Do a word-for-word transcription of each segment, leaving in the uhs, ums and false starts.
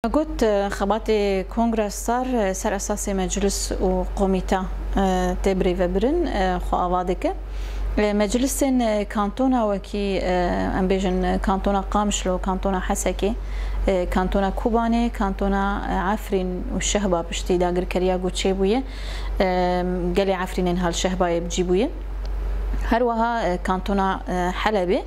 Got, e, xebatê Kongra Star, e, ser esasê meclis û komîta, e, tê birêvebirin, e, xwe ava dike. E, meclisên, e, kantona wekî, e, em bêjin, e, kantona Qamişlo, kantona Hesekê, e, kantona Kobanê, kantona, e, Efrîn û Şehba piştî dagirkeriya ku çêbûye, e, gelê Efrînên hal Şehbayê bi cî bûye. Her wiha, e, kantona, e, Helebê,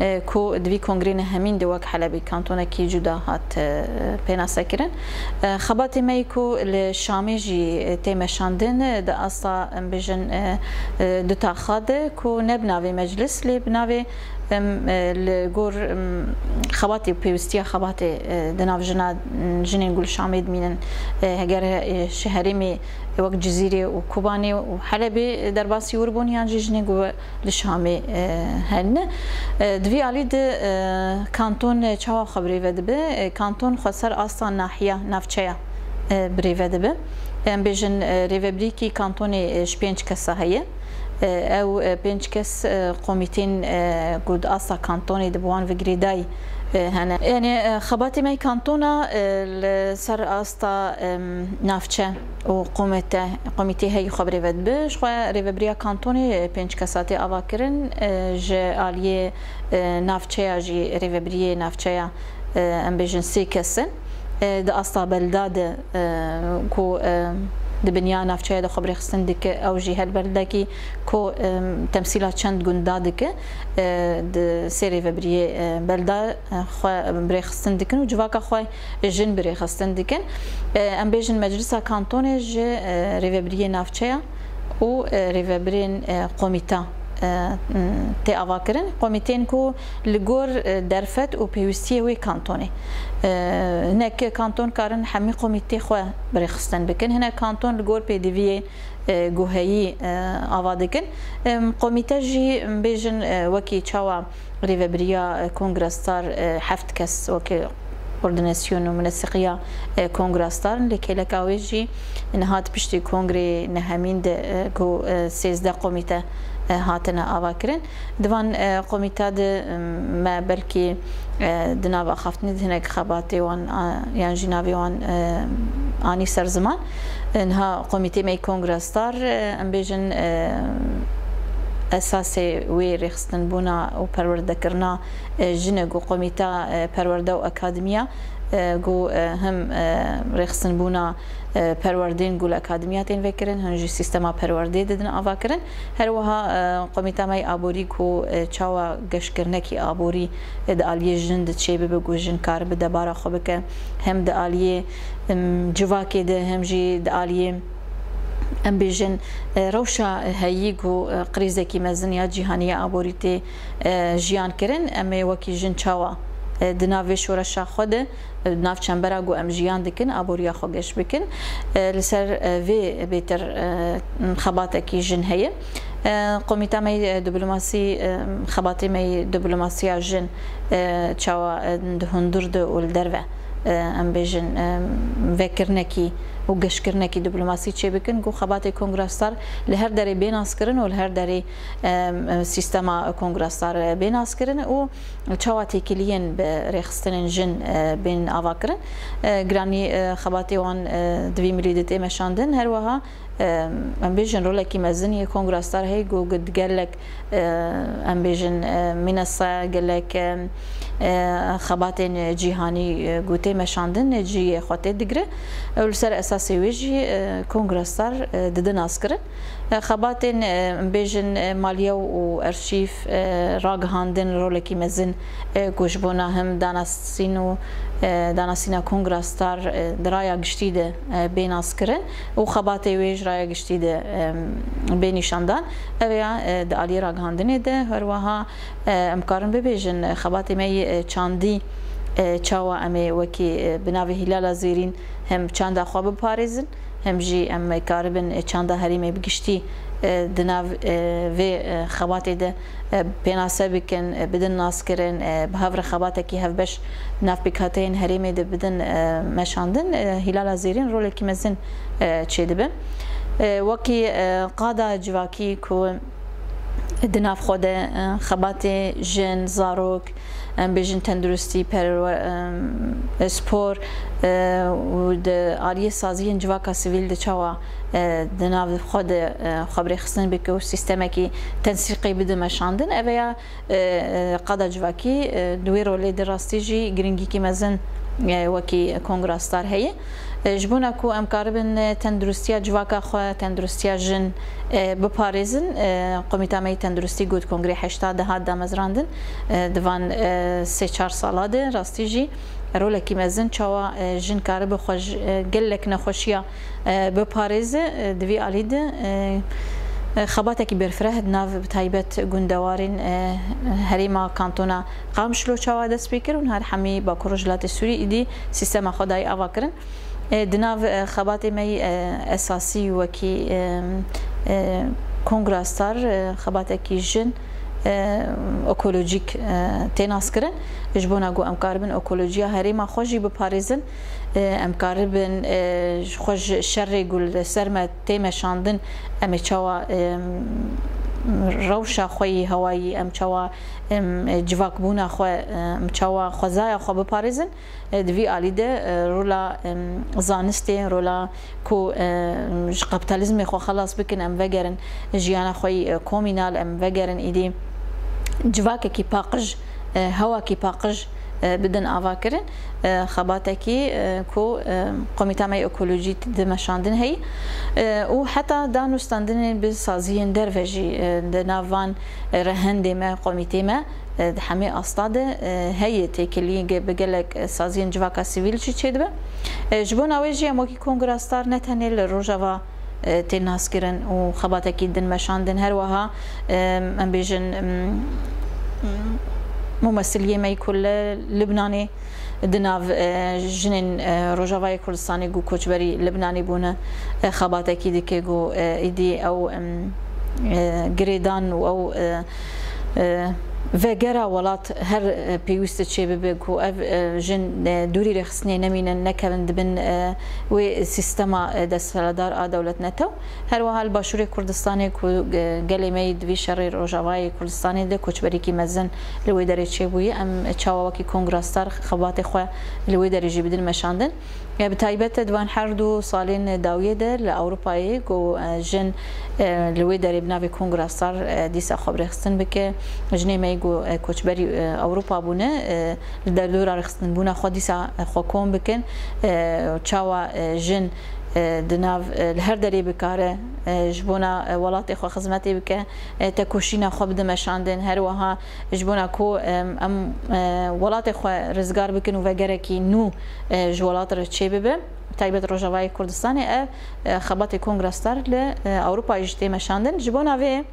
e, ku di vî kongrê nehemîn de wek Helebê kantonekî cuda hat, e, pênasekirin. E, xebatê me yî ku li Şamê jî, e, tê meşandin, e, di asta, em bêjin, e, e, duta xwe de ku ne bi navê meclis, lê bi navê, em, e, li gor, em, xebatê û pêwistiya xebatê, e, di nav jina, jinên ku li Şamê dimînin, e, heger, e, ji herêmê wek Cizîrê û Kobanê û Helebê derbasî wir bûn, yan jî jinên ku li Şamê, e, hene. E, di vî alî de, e, kanton çawa xwe birêve dibe? E, kanton xwe ser asta nahiya, navçeya, e, birêve dibe. Em bêjin, e, rêvebirîkî kantonê, e, ji pênc kesa heye. E, ew, e, pênc kes, e, komîtên, e, ku di asta kantonê de bi wan ve girêdayî, e, hene. Yanî, e, xebatê me kantona, e, li ser asta, em, navçe û komîte, komîtê heyî xwe birêve dibe. Ji xwe rêvebiriya kantonê, e, pênc kesa tê avakirin, e, ji aliyê, e, navçeya jî rêvebiriyê navçeya, e, em bêjin sê kes in. E, di asta belda de, e, ku, e, di binya navçeya de xwe birêxistin dike, ew jî her beldekî ku, e, temsîla çend gunda dike, e, di sê rêvebiriyê, e, belda, e, xwe birêxistin dikin û civaka xwe jin birêxistin dikin. E, em bêjin Meclisa Kantonê ji, e, rêvebiriyê navçeya û, e, rêvebirên, e, komîta, e, tê avakirin. Komîtên ku li gor, e, derfet û pêwistiyê wê kantonê. E, hinek kanton karin hemî komîtê xwe birêxistin bikin. Hinek kanton li gor pêdiviyê, e, guheyî, e, ava dikin. Em, komîte jî, em, bêjin, e, wekî çawa rêvebiriya, e, Kongra Star, e, heft kes wekî koordinasyon û mineseqiya, e, Kongra Star in. Lê kêleka wê jî niha di piştî kongrê nehemîn de, e, ku, e, sêzdeh komîte, e, hatine avakirin. Di van, e, komîta de, e, me belkî, e, di nav axaftinê de hinek xebatê wan, a, yan jî navê wan, e, anî ser ziman. E, niha komîtê me yê Kongra Star, e, em bêjin, e, esasê wê rêxistinbûna û perwerdekirina, e, jin e ku komîta, e, perwerde û akademiya, e, ku, e, him, e, rêxistinbûna, e, perwerdên ku li akademiya tên vekirin, him jî sîstema perwerdê didin avakirin. Her wiha, e, komîta me yê aborî ku, e, çawa geşkirinekî aborî, e, di aliyê jin de çêbibe ku jin karibe debara xwe bike, hem di aliyê, em, civakê de, hem jî di aliyê, em bêjin, e, rewşa heyî ku, e, krîzekî mezin ya cîhanî ya aborî tê, e, jiyan kirin, em ê wekî jin çawa, e, di nav vê şoreşa xwe de, e, di nav çembera ku em jiyan dikin, aboriya xwe geş bikin. E, li ser, e, vê bêtir, e, xebatekî jin heye. E, komîta me yê, e, diplomasî, e, xebatê me yê diplomasiya jin, e, çawa, e, di hundir de û li derve, e, em bêjin, e, vekirinekî û geşkirinekî diplomasî çêbikin ku xebatê Kongra Star li her derê bê naskirin û li her derê, e, e, sîstema Kongra Star, e, bê naskirin û çawa têkiliyên bi rêxistinên jin, e, bên avakirin. E, giranî, e, xebatê wan, e, di vî milî de tê meşandin. Her wiha, e, em bêjin rolekî mezin yê Kongra Star heye ku gelek, e, em bêjin, e, mînesa gelek, e, e, xebatên cîhanî, e, ku tê meşandin, e, cihê xwe tê digire. Û li ser esasê wê jî, e, Kongra Star, e, dide naskirin. E, xebatên, e, em bêjin, e, maliye û erşîv, e, ragihandin rolekî mezin, e, ku ji bona him danasîn û, e, danasîna Kongra Star, e, di raya giştî de, e, bê naskirin û xebatê wê ji raya giştî de, e, bê nîşandan. Ev ya, e, di aliyê ragihandinê de her wiha, e, em karin bibêjin, e, xebatê me yê, e, çandî, e, çawa em ê wekî, e, bi navê Hîlala Zêrîn hem çanda xwe biparêzin, hem jî em karibin çanda herêmê bi giştî, e, di nav, e, vê, e, xebatê de, e, pênase bikin, e, bidin naskirin, e, bi hev re xebatekî hevbeş di nav pêkhateyên herêmê de bidin, e, meşandin. E, Hîlala Zêrîn rolekî mezin, e, çêdibe. E, wekî, e, qada civakî ku di nav xwe de, e, xebatê jin, zarok, em bêjin tenduristî, perwe-, em, spor, û di aliyê saziyên civaka sivîl de çawa, e, di nav xwe de, e, xwe bi rêxistin bike û sîstemekî tensîqî bide meşandin. Ev ya, e, e, qada civakî, e, di wê rolê de rastî jî giringîkî mezin, e, wekî Kongra Star heye. E, ji bona ku em karibin, e, tenduristiya civaka xwe, tenduristiya jin, e, biparêzin, e, Komîta me yê Tenduristî got Kongrê heşta de hat damezrandin. E, di van, e, sê çar sala de rastî jî rolekî mezin çawa, e, jin karibe xwe ji, e, gelek nexweşiya, e, biparêze, e, di vî alî de, e, e, xebatekî berfireh di nav bi taybet gundewarên, e, herêma kantona Qamişlo çawa dest pê kir û her hemî Bakur Rojhilatê Sûrî îdî sîstema xwe dayî ava kirin. E, di nav, e, xebatê me yî, e, esasî wekî, e, e, Kongra Star, e, xebatekî jin, e, ekolojîk, e, tê naskirin. Ji bona ku em karibin ekolojiya herêma xwe jî biparêzin, e, em karibin, e, ji xwe ji şerê ku li ser me tê meşandin, em ê çawa, e, rewşa xwe yî hewayî, em çawa, e, civakbûna xwe, e, em çawa xwezaya xwe biparêzin. E, di vî alî de, e, rola, em, zanistê, rola ku, e, ji kapitalizmê xwe xelas bikin, em vegerin jiyana xwe yî, e, komînal, em vegerin îdî civakekî paqij, e, hewakî paqij, e, bidin avakirin, e, xebatekî, e, ku, e, Komîta me yê Ekolojî di meşandin heyî, e, û heta danûstandinên bi saziyên derve jî, e, di nav van, e, rehendê me, komîtê me, e, di hemê asta de, e, heye têkilî ge-, bi gelek, e, saziyên civaka sivîl jî çêdibe. E, ji bona wê jî em wekî Kongra Star ne tenê li Rojava, e, tê naskirin û xebatekî din meşandin. Her wiha, e, em bêjin, em, mumesiliyê me yî ku li Libnanê di nav, e, jinên, e, Rojavayê Kurdistanê ku koçberî Libnanê bûne, e, xebatekî dike ku, e, îdî ew, em, e, girêdan û ew, e, e, vegera welat her, e, pêwîst çêbibe ku ev, e, jin, e, dûrî rêxistinê nemînin, nekevin dibin, e, wê sîstema, e, desthilatdar a dewletnetew. Her wiha li Başûrê Kurdistanê ku, e, gelê me yî di vî şerê Rojavayê Kurdistanê de koçberîkî mezin li wê derê çêbûye, em çawa wekî Kongra Star xebatê xwe li wê derê jî bidin meşandin. E, bi taybet di van her du salên dawiyê de li Ewropayê ku, e, jin, e, li wê derê bi navê Kongra Star, e, dîsa xwe bi rêxistin bike, jinê me yî ku, e, koçberî, e, Ewropa bûne, e, li derdora rêxistinbûna xwe dîsa, e, xwe kom bikin, e, çawa, e, jin, e, di nav, e, li her derê bikare, e, ji bona, e, welatê xwe xizmetê bike, e, tekoşîna xwe bide meşandin. Her wiha ji bona ku, em, em, e, welatê xwe rizgar bikin û vegerekî nû, e, ji welat re çêbibe, taybet Rojavayê Kurdistanê, ev, e, xebatê Kongra Star li, e, Ewropayê jî tê meşandin. Ji bona vê,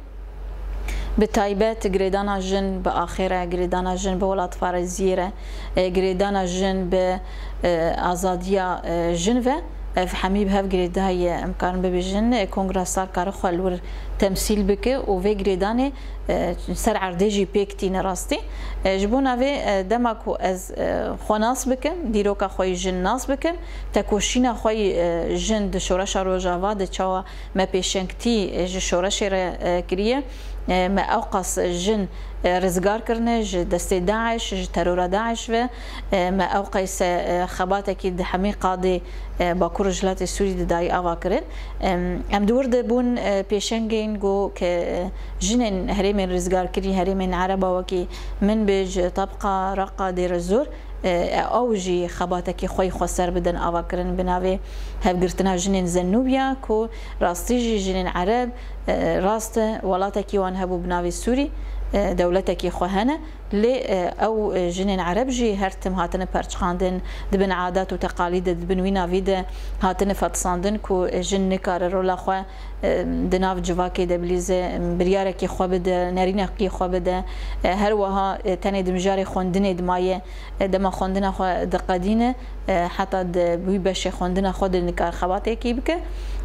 bi taybet girêdana jin bi axê re, girêdana jin bi welatparêziyê re, e, girêdana jin bi, e, azadiya, e, jin ve, ev hemî bi hev girêdayî ye. Em karin bibêjin, e, Kongra Star kare xwe li wir temsîl bike û vê girêdanê, e, ser erdê jî pêk tîne rastî. E, ji bona vê, e, dema ku ez, e, xwe nas bikim, dîroka xwe yî jin nas bikim, tekoşîna xwe yî, e, jin di şoreşa Rojava de çawa me pêşengtî, e, ji şoreşê re, e, kiriye. E, me ewqas jin, e, rizgar kirine ji destê DAIŞ, ji terora DAIŞ ve. E, me ewqas, e, xebatekî di hemî qadê, e, Bakur Rojhilatê Sûrî de dayî ava kirin. Em, em di wir de bûn, e, pêşengên ku ke, e, jinên herêmên rizgarkirî, herêmên Ereba wekî Minbij, Tabqa, Reqa, Dêrezor, e, ew jî xebatekî xwe yî xweser bidin avakirin bi navê Hevgirtina Jinên Zenûbiya ku rastî jî jinên Ereb, e, rast e, welatekî wan hebû bi navê Sûrî, e, dewletekî xwe hene. Lê, e, ew, e, jinên Ereb jî her tim hatine perçiqandin, di bin adat û teqalîd de, di bin wî navî de hatine fetisandin ku, e, jin nikare rola xwe, e, di nav civakê de bilîze, e, biryarekî xwe bide, nerînekî xwe bide. E, her wiha, e, tenê di mijarê xwendinê de maye, e, dema xwendina xwe diqedîne, e, heta di wî beşê xwendina xwe de nikar xebatekî bike.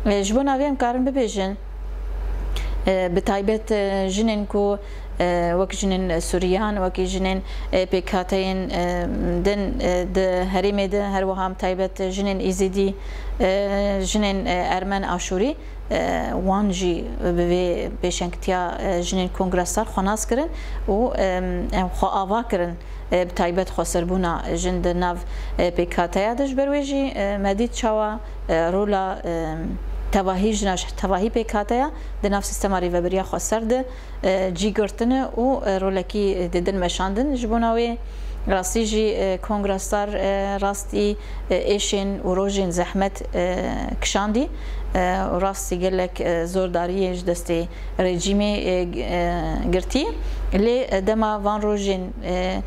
E, ji bo navê em karin bibêjin, E, bi taybet, e, jinên ku, e, wek jinên Sûriyan, wekî jinên, e, pêkhateyên, e, din, e, di herêmê de, her wiha bi taybet jinên Îzîdî, e, jinên, e, Ermen Aşûrî, e, wan jî bi vê pêşengtiya, e, jinên Kongra Star xwe nas kirin û, e, em xwe ava kirin, e, bi taybet xweserbûna jin di nav, e, pêkhateya de. Ji ber wê jî, e, me dît çawa, e, rola, e, tevahî jina ji tevahî pêkhateya di nav sîstema rêvebiriya xweser de, e, cî girtine û, e, rolekî di din meşandin. Ji bona wê rastî jî, e, Kongra Star, e, rastî, e, êşên û rojên zehmet, e, kişandî, e, û rastî gelek, e, zordariyê ji destê rejîmê, e, g-, e, girtî. Lê, e, dema van rojên, e,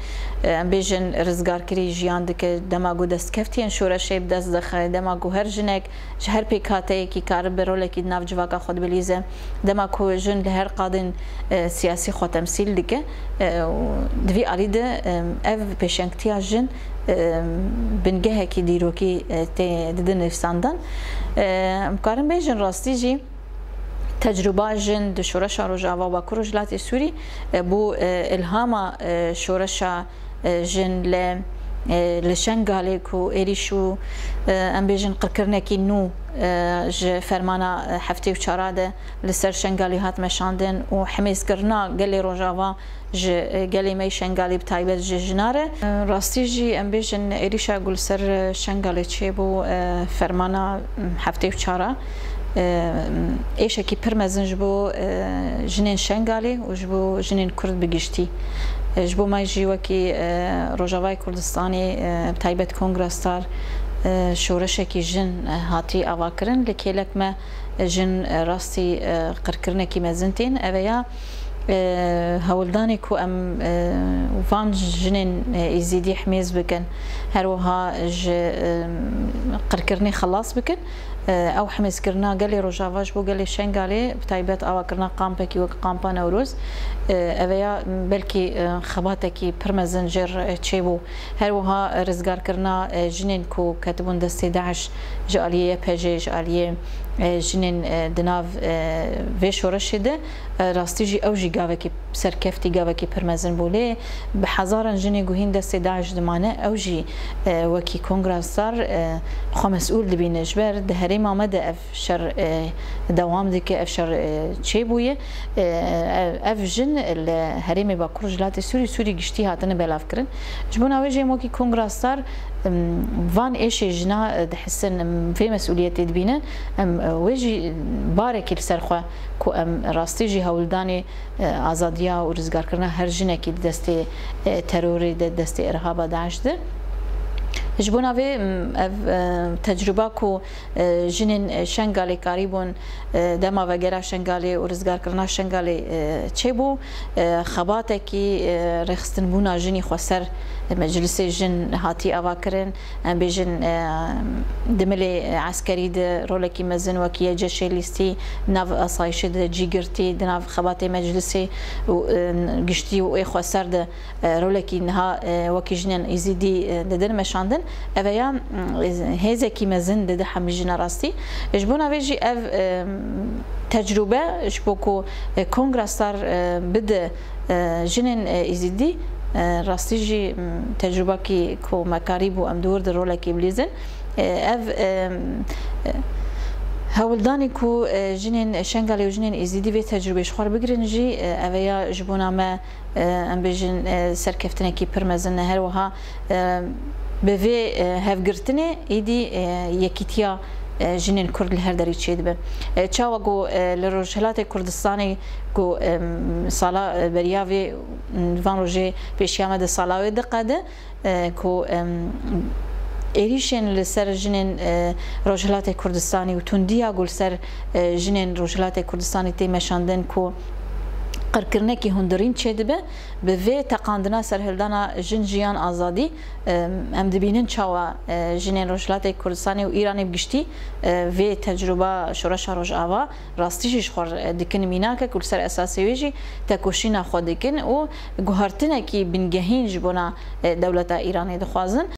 e, em bêjin rizgarkirî jiyan dike, dema ku destkeftiyên şoreşê bi dest dixe, dema ku her jinek ji her pêkhateyekî karibe rolekî di nav civaka xwe dibilîze, dema ku jin li her qadên, e, siyasî xwe temsîl dike, e, û di vî alî de, e, ev pêşengtiya jin, e, bingehekî dîrokî, e, tê didin nivîsandan. E, em karin bêjin rastî jî tecrûba jin di şoreşa Rojava û Bakur Rojhilatê Sûrî, e, bû, e, îlhama, e, şoreşa, e, jin li, e, li Şengalê ku êrîş û, e, em bêjin qirkirinekî nû, e, ji fermana, e, heftê û çara de li ser Şengalê hat meşandin û himêzkirina gelê Rojava ji, e, gelê me yê Şengalê bi taybet ji jina re. E, rastî jî em bêjin êrîşa ku li ser, e, Şengalê çêbû, e, fermana, m, heftê û çara, e, êşekî pir mezin ji bo, e, jinên Şengalê û ji bo jinên Kurd bi giştî. E, ji bo me jî wekî, e, Rojavayê Kurdistanê, e, bi taybet Kongra Star, e, şoreşekî jin, e, hatî avakirin. Li kêlek me jin, e, rastî, e, qirkirinekî mezin tên. Ev ya, e, hewldanê ku em, e, van jinên, e, Êzîdî himêz bikin, her wiha ji, e, qirkirinê xelas bikin. E, ew himêzkirina gelê Rojava ji bo gelê Şengalê, bi taybet avakirina kampekî wek Kampa Newroz, e, ev ya belkî, e, xebatekî pir mezin jê re çêbû. Her wiha rizgarkirina, e, jinên ku ketibûn destê DAIŞ ji aliyê Y P G, ji aliyê, e, jinên, e, di nav, e, vê şoreşê de, e, rastî jî ew jî gavekî serkeftî, gavekî pir mezin bû. Lê bi hezaran jinê ku hîn destê DAIŞ dimane, ew jî, e, wekî Kongra Star, e, xwe mesûl dibîne. Ji ber di herêma me de ev şer, e, dewam dike, ev şer, e, çêbûye. E, ev, ev jin li herêmê Bakur Rojhilatê Sûrî, Sûrî giştî hatine belavkirin. Ji bona wê jî em wekî Kongra Star, em, van êşê jina, e, dihisin, em, vê mesûliyetê dibînin. Em, e, wê jî barekî li ser xwe ku em rastî jî hewldanê, e, azadiya û rizgarkirina her jinekî di destê, e, terorê de, destê irhaba DAIŞ de. Ji bona vê, em, ev, e, tecrûba ku, e, jinên, e, Şengalê karîbûn, e, dema vegera Şengalê û rizgarkirina Şengalê, e, çêbû, e, xebatekî, e, rêxistinbûna jinî xweser meclisê jin hatî avakirin. Em bêjin, e, di milê eskerî de rolekî mezin wekî yê ceşê lîstî, nav asayişê de cî girtî, di nav xebatê meclisê û, e, giştî û ê xweser de, e, rolekî niha, e, wekî jinên Êzîdî, e, didin meşandin. Ev ya, e, hêzekî mezin dide hemî jina rastî. Ji bona vê jî ev, e, tecrûbe ji bo ku, e, Kongra Star, e, bide, e, jinên, e, Êzîdî, e, rastî jî, m, tecrûbakî ku me karîbû em di wir de rolekî bilîzin. E, ev, e, e, hewldanê ku, e, jinên Şengalê û jinên Êzîdî vê tecrûbê ji xwe re bigirin jî, e, ev ya ji bona me, e, em bêjin, e, serkeftinekî pir mezin e. Her wiha, e, bi vê, e, hevgirtinê êdî, e, yekîtiya, e, jinên Kurd li her derî çêdibe. E, çawa ku, e, li Rojhilatê Kurdistanê ku, e, sala, e, beriya vê, van rojê pêşiya me de sala wê diqede, e, ku, em, êrîşên li ser jinên, e, Rojhilatê Kurdistanê û tundiya ku li ser, e, jinên Rojhilatê Kurdistanê tê meşandin ku qirkirinekî hundirîn çêdibe, bi vê teqandina serhildana jin, jiyan, azadî, em, em dibînin çawa, e, jinên Rojhilatê Kurdistanê û Îranê bi giştî, e, vê tecrûba Şoreşa Rojava rastî jî ji xwe re dikin mînakek û li ser esasê wê jî tekoşîna xwe dikin û guhartinekî bingehîn ji bona, e, dewleta Îranê dixwazin.